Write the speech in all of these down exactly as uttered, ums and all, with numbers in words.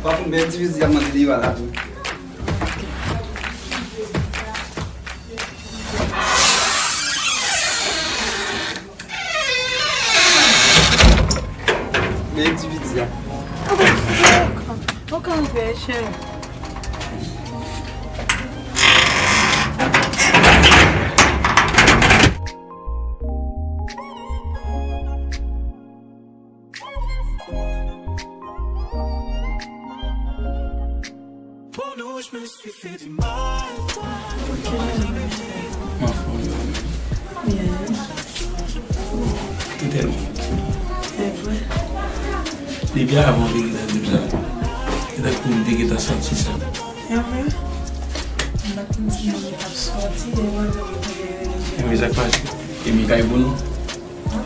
Fafou, men ti fizi ap mande deyò a la tou. Men ti fizi a. Ou kanpe, cheri. Mwen anfòm yo. Byen. Ou tèlman. Evre. Depi avan w te gentan di m sa. Se tankou m te gentan santi sa. Evre. M pa t konn si mwen t ap sòti, e mwen menm mwen te gen relijyon. Enben sa k pase? Enben kay pou nou?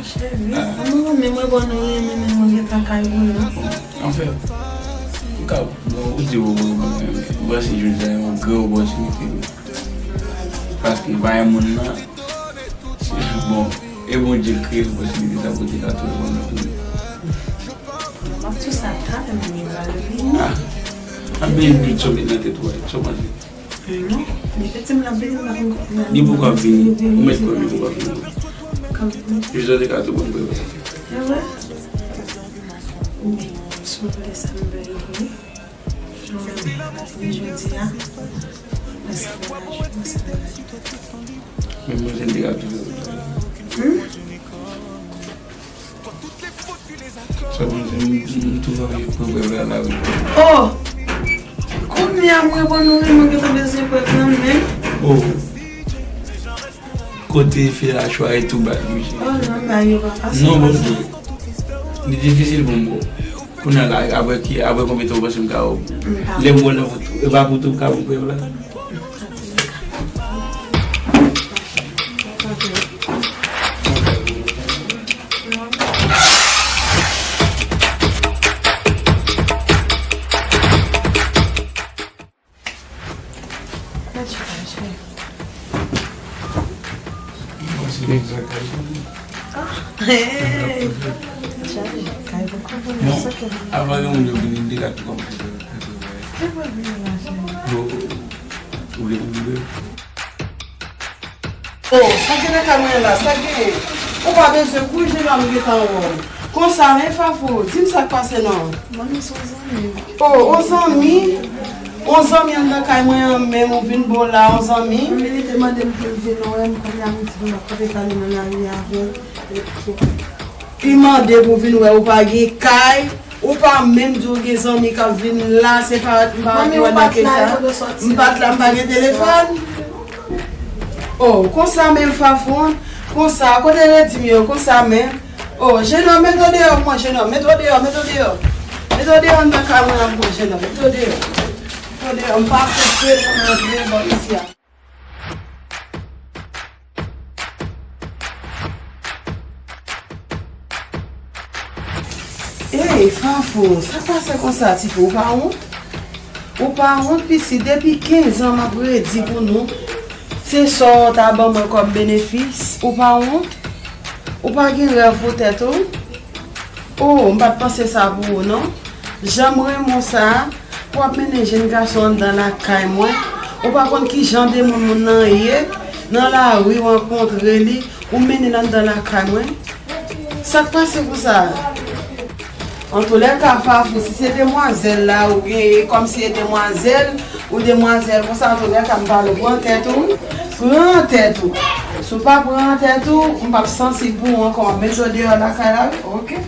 Cheri, mwen renmen mwen bon nou renmen men mwen gentan kay pou nou. Anfen, ou ka, bon, ou di ou, ou panse jodi a yon gran opòtinite wi. Paske pa yon moun nan, se, bon, e Bondye k kreye opòtinite sa pou te ka tounen kòm li tounen. M ap di sa talè, men li va vini. Ah, anben, yon minit, sòt met nan tèt ou a, sa w panse? Non, men piti m la vini, m pa konn kote l al. Li poko ap vini. Ou mèt kwè m, li poko ap vini. Jodi a te ka tou bon pou yo. E vre? Men, si w vle sa, m vle l vini. Jan w wè m la, maten jodi a, mwen se mennaj, mwen se mennaj. Men mwen se te ka tou. Hmm? Sa bon, m, m, m tou anvi pran prèv la, la, wi. Oh! Kounye a, mwen bon nou wi, mwen gentan bezwen prèv nan men. Oh! Kote fè a chwa e tou bat, wi. Oh, non, ba yo pa fasil. Non, bon, li difisil pou m, bon. Kounye a, la, apre ki, apre konbyen tan ou panse m ka, lè m wè nan foto, e pa pou tou m ka pran prèv la? Bon, avan gen moun yo vini, m te ka tou kòmanse. Bon, ou vle pou m vle? Oh, sa gen nan kay mwen la, sa gen? Ou pa bezwen kouri, jennonm, m gentan wè w. Konsa, men Fafou, di m sa k pase non. Mwen, se yon zanmi. Oh, yon zanmi? Yon zanmi anndan kay mwen an, menm ou vin bò la, yon zanmi? Wi, li te mande m pou l vin wè m, kounye a m di m ap kanpe pale nan lari avè l. Li mande pou vin wè ou pa gen kay, ou pa menm di w gen zanmi k ap vin la, se pa, m pa rantre nan ke sa. M pa t la, m pa gen telefòn. Oh, konsa menm Fafou, konsa, kote redi m yo, konsa menm. Oh, jennonm, mete w deyò pou mwen, jennonm, mete w deyò, mete w deyò. Mete w deyò anndan kay mwen an pou mwen, jennonm, mete w deyò. Mete w deyò, m pa kontre pou m rantre bò isi a. Ey, Fafou, sa k pase konsa, tifi, ou pa wont? Ou pa wont, pitit, depi kenz an m ap redi pou nou. Se sa w ta ban mwen kòm benefis, ou pa wont? Ou pa gen rèv pou tèt ou? Oh, m pa t panse sa pou ou, non. Jan m renmen w sa, pou w ap mennen jenn gason anndan lakay mwen. Ou pa konn ki jan de moun moun nan ye, nan lari w rankontre li, ou mennen l anndan lakay mwen. Sa k pase konsa? Antoulèka, Fafou, si se demwazèl la ou genyen, kòmsi e demwazèl, ou demwazèl konsa, antoulèka, m pale w, pran tèt ou, pran tèt ou. Si w pa pran tèt ou, m p ap sansib pou ou ankò, m ap mete w deyò lakay la, wi, oke?